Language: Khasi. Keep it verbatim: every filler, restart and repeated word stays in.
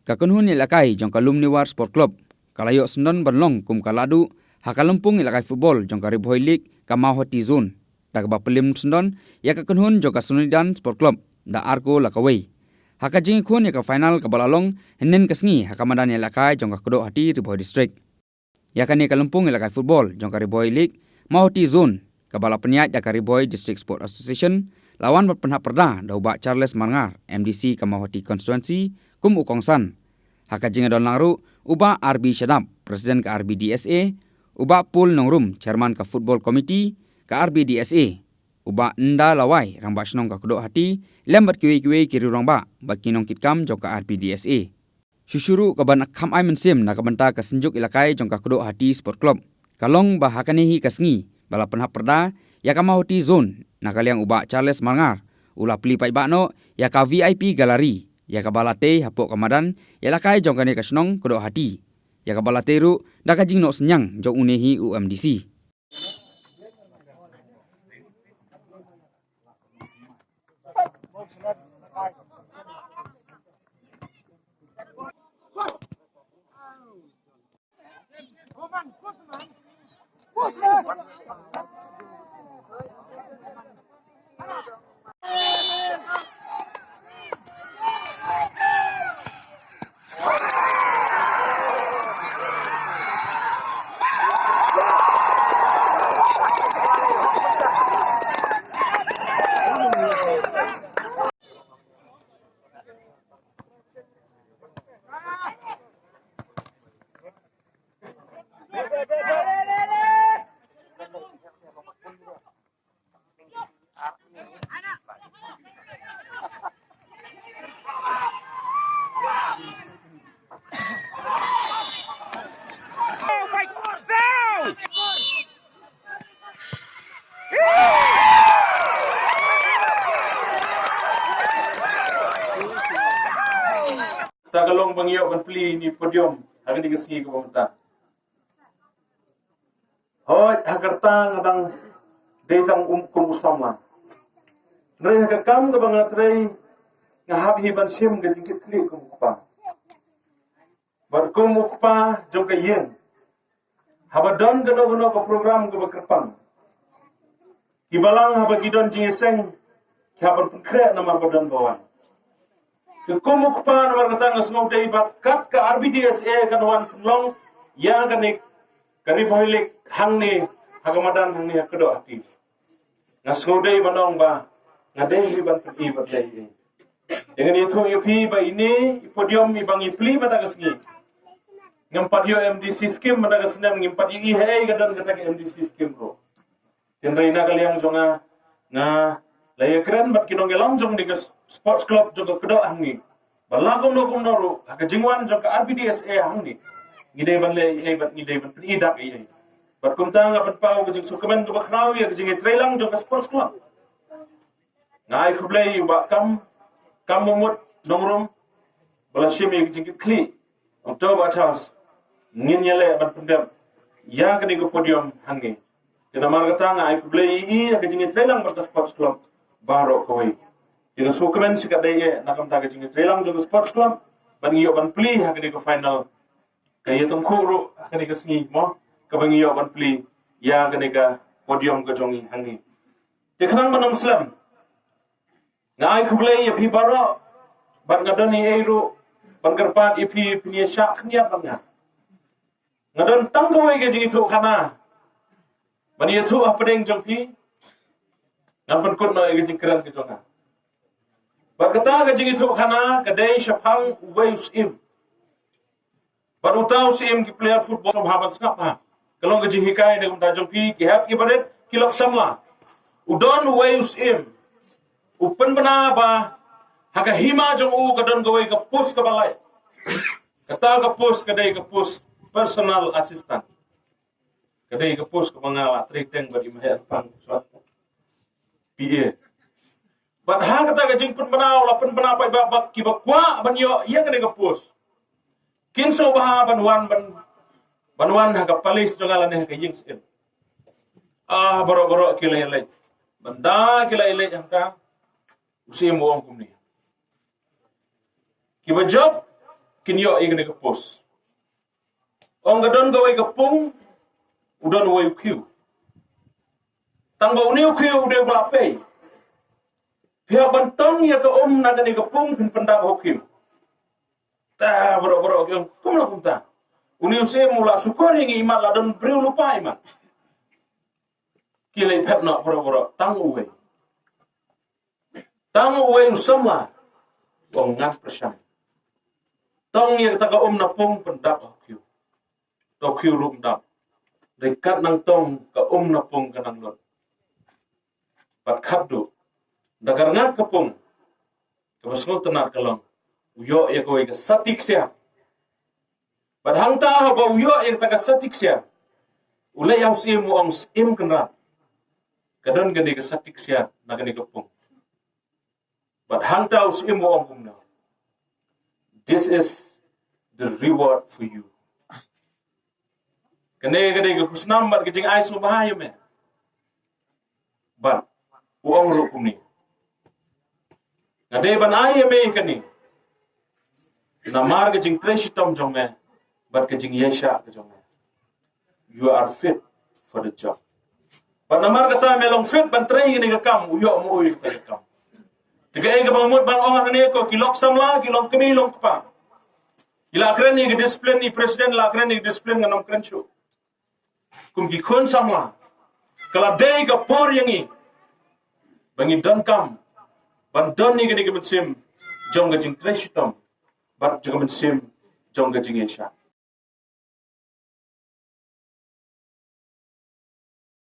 Ka kynhun ïalehkai jong ka Lumniwar Sport Club ka la ïoh syndon ban long kum ka lahduh ha ka lympung ïalehkai football jong ka Ri Bhoi League ka Mawhati Zone, da kaba pynlong syndon ïa ka kynhun jong ka Sonidan Sport Club da ar kol la kawei, ha ka jingïakhun ïa ka final kaba la long hynnin ka sngi ha ka madan ïalehkai jong ka Kdohati, Ri Bhoi District. Ïa kane ka lympung ïalehkai football jong ka Ri Bhoi League Mawhati Zone, kaba la pynïaid da ka Ri Bhoi District Sport Association, la wan bad pynhap pyrda da u Bah Charles Marngar, M D C ka Mawhati Constituency, kum u kongsan. Ha ka jingïadonlang ruh u Bah R B Shadap, President ka R B D S A, u Bah Paul Nongrum, Chairman ka Football Committee ka R B D S A, u Bah Nda Lawai, Rangbah Shnong ka Kdohati, lem bad kiwei kiwei ki riew rangbah bad ki nongkitkam jong ka R B D S A. Shuh shuh ruh, kaban kham ai mynsiem na ka bynta ka Synjuk Ïalehkai jong ka Kdohati Sport Club ka long ba ha kane hi ka sngi ba la pynhap pyrda ïa ka Mawhati Zone, na ka liang u Bah Charles Marngar u la plie paidbah noh ïa ka V I P Gallery, ïa kaba la tei hapoh ka madan ïalehkai jong kane ka shnong Kdohati, ïa kaba la tei ruh da ka jingnoh synñiang jong une hi u M D C. Ta ka long ba ngi ïoh ban plie ïa ine i podium ha kane ka sngi kaba mynta. Hooid, ha ka rta nga dang dei tang um kum u samla. Hynrei ha ka kam kaba nga trei, nga hap hi ban shim ka jingkitkhlieh kum u kpa. Bad kum u kpa jong ka ïing, haba don kano kano ka program kaba kyrpang, ki balang haba ki don jingïaseng, ki hap ban pynkhreh namar ba don ba wan. Ka kum u kpa, namar kata nga sngewdei ba kat ka R B D S A kan wan pynlong ïa kane ka Ri Bhoi League hangne ha ka madan hangne ha Kdohati. Nga sngewdei ban ong ba nga dei hi ban pyni ba dei hi. Te ngan ïathuh ïa phi ba ine i podium iba ngi plie mynta ka sngi, ngim pat ïoh M D C scheme mynta ka snem, ngim pat ïoh i ha ei ka don kata ka M D C scheme ruh. Hynrei na ka liang jong nga, nga la ïakren bad ki nongïalam jong kane ka sports club jong ka Kdoh hangne ba la kumno kumno ruh ha ka jingwan jong ka R B D S A hangne, ngi dei ban leh ei ei bad ngi dei ban pyni dak ei ei. Bad kumta nga pynpaw ka jingsngewkmen kaba khraw ïa ka jingïatreilang jong ka sports club. Nga ai khublei ïa u Bah Kam, Kam Mohammad Nongrum, ba la shim ïa ka jingkitkhlieh. Ong to Bah Charles, ngin ïaleh ban pyndep ïa kane ka podium hangne. Te namar kata nga ai khublei ïa i ha ka jingïatreilang bad ka sports club baroh kawei. Te nga sngewkmen shikatdei eh na ka bynta ka jingïatreilang jong ka sports club, ban ngi ïoh ban plie ha kane ka final. Ka ïathuh ruh ha kane ka sngi mo, kaba ngi ïoh ban plie ïa kane ka podium ka jong ngi hangne. Te khnang ban ym slem, nga ai khublei ïa phi baroh, bad nga don ei ei ruh ban kyrpad ïa phi, phin ïa shah khyndiat bad nga. Nga don tang kawei ka jingïathuhkhana ban ïathuh hapdeng jong phi, ngan pynkut noh ïa ka jingkren ka jong nga. Bad kata ka jingïathuhkhana ka dei shaphang uwei u syiem. Bad uta u syiem ki player football sngewbha ban sngap ha. Ka long ka jinghikai na ka bynta jong phi, ki hep ki barit, ki lok samla. U don uwei u syiem u pynbna ba ha ka hima jong u ka don kawei ka post kaba lai. Kata ka post ka dei ka post personal assistant. Ka dei ka post kaba nga la trei teng bad i Mahe Arpang, P A. Bad ha kata ka jingpynbna u la pynbna paidbah ba kiba kwah ban ïoh ïa kane ka post, kin sngewbha ban wan, ban, ban wan ha ka palace jong nga lane ha ka ïing syiem. Ah, baroh baroh ki la ïaleit. Ban da ki la ïaleit hangta, u syiem u ong kumne: Kiba jop kin ïoh ïa kane ka post. Ong ka don kawei ka pung, u don uwei u khiew. Tang ba une u khiew u dei ba la pei. Phi hap ban tong ïa ka um na kane ka pung phin pyndap ha u khiew. Ta baroh baroh ki ong kumno kumta. Une u syiem u la shukor ïa ngi imat la don briew lypa imat. Ki leit phet noh baroh baroh tang uwei. Tang uwei u samla. U ong ngan pyrshang. Tong ïa kata ka um na pung pyndap ha u khiew. To u khiew ruh ym dap. Dei kat nang tong ka um na pung ka nang lut. Bad khatduh da ka rngat ka pung kaba sngewtynnat ka long u ïoh ïa kawei ka sati ksiar. Bad hangta haba u ïoh ïa kata ka sati ksiar u leit ha u syiem u ong, Syiem Kynrad, ka don kane ka sati ksiar na kane ka pung. Bad hangta u syiem u ong kumno, "This is the reward for you." Kane ka dei ka khusnam bad ka jingai sngewbha ïa me. Bad u ong ruh kumne, "Nga dei ban ai ïa me kane namar ka jingtrei shitom jong me bad ka jingïaishah ka jong me. You are fit for the job." Bad namar kata me long fit ban trei kane ka kam, u ïoh mo ïa kata ka kam. Te kaei kaba nga mut ban ong hangne, ko ki long samla, ki long kmie, long kpa, ki la kren ïa ka discipline, i president la kren ïa ka discipline, ngan ym kren shuh. Kum ki khun samla, ka la dei ka por ïa ngi ba ngi donkam ban don ïa kane ka mynsiem jong ka jingtrei shitom bad jong ka mynsiem jong ka jingïaishah.